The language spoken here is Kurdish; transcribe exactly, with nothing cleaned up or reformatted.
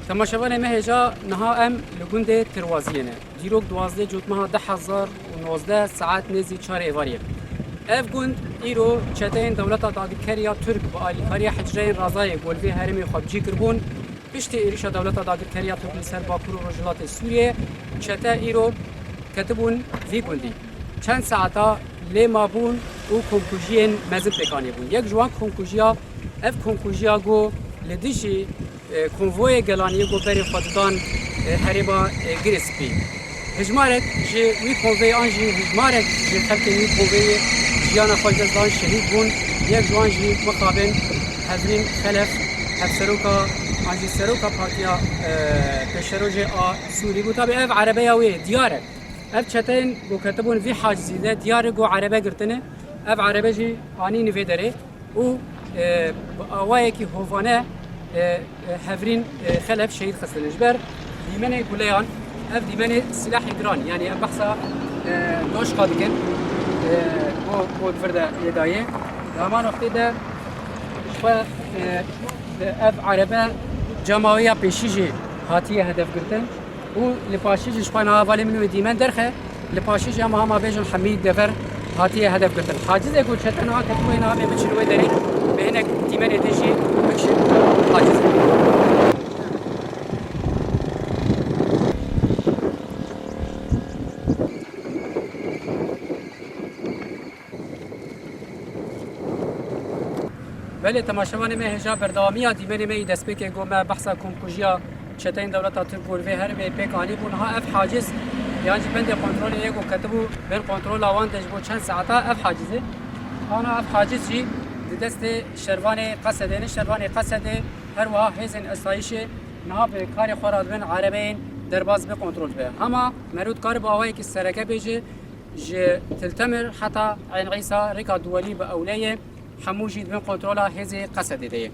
Temaşevanê me hêja, niha em li gundê Tirwaziyê ne. Dîrok duwazdeh cotmeha du hezar û nozdeh, saet nêzî çarê êvariyê. Ev gund îro çeteyên dewleta dagirker ya Tirk bi alîkariya hicreyên Razayê ku li vê herêmê xwebicî kiribûn. Piştî êrişa dewleta dagirker ya Tirk li ser Bakur û Rojhilatê Sûriyê, çete îro ketibûn vî gundî. Çend saeta lê mabûn û komkujiyên mezin pêk anîbûn. Yek ji wan komkujiya, ev komkujiya ku li dijî, e, konvoyê gelaniyê ku berê xwe didan, e, herêma, e, Girê Spî. Hijmarek ji wî konveyê an jî hijmarek ji xelkên wî konveyê jiyana xwe ji dest dan, şehîd bûn. Yek ji wan jî mixabin Hevrin Xelef, hevseroka an jî seroka partiya, e, pêşerojê a Sûrî bû. Tabî ev erebeya wê diyar e. Ev çeteyên ku ketibûn vî hacizî de diyar e ku erebe girtine. Ev erebe jî anîn vê derê û, e, bi awayekî hovane, e, e, Hevrîn, e, Xelef şehîd xistine. Ji ber dîmenê guleyan, ev dîmenê silahê giran, yanî em behsa, e, doşka dikin, e, bo, bo di vir de lê dayê. Di heman wextê de ji xwe, e, ev erebe cema wê ya pêşî jî hatiye hedef girtin. Û li paşî jî ji xwe niha valê min wê dîmen derxe, li paşî jî hema hema bêjin hemî dever hatiye hedef girtin. Hacizê ku çete niha ketibûyê niha bê biçin wê derê, bi hinek dîmenê din jî bikişin hacizê. Belê, temaşevanê me hêja berdewamiya dîmenê me yî destpêkê ku me behsa komkujiya çeteyên dewleta Tirk û li vê herêmê pêk anîbû. Niha ev haciz yan jî bendê kontrolê yê ku ketibû bin kontrola wan de ji bo çend saeta ev haciz e. Ana ev haciz jî di destê şervanê Qesedê ne, şervanê Qesedê her wiha hêzên esayîşê niha bi karê xwe re dibin erebeyên derbas bi kontrol dibe. Hema mero dikare bi awayekî sereke bêje, ji Til Temir heta Eyn Îsa rêka duwelî bi ewle ye, hemû jî di bin kontrola hêzê Qesedê de ye.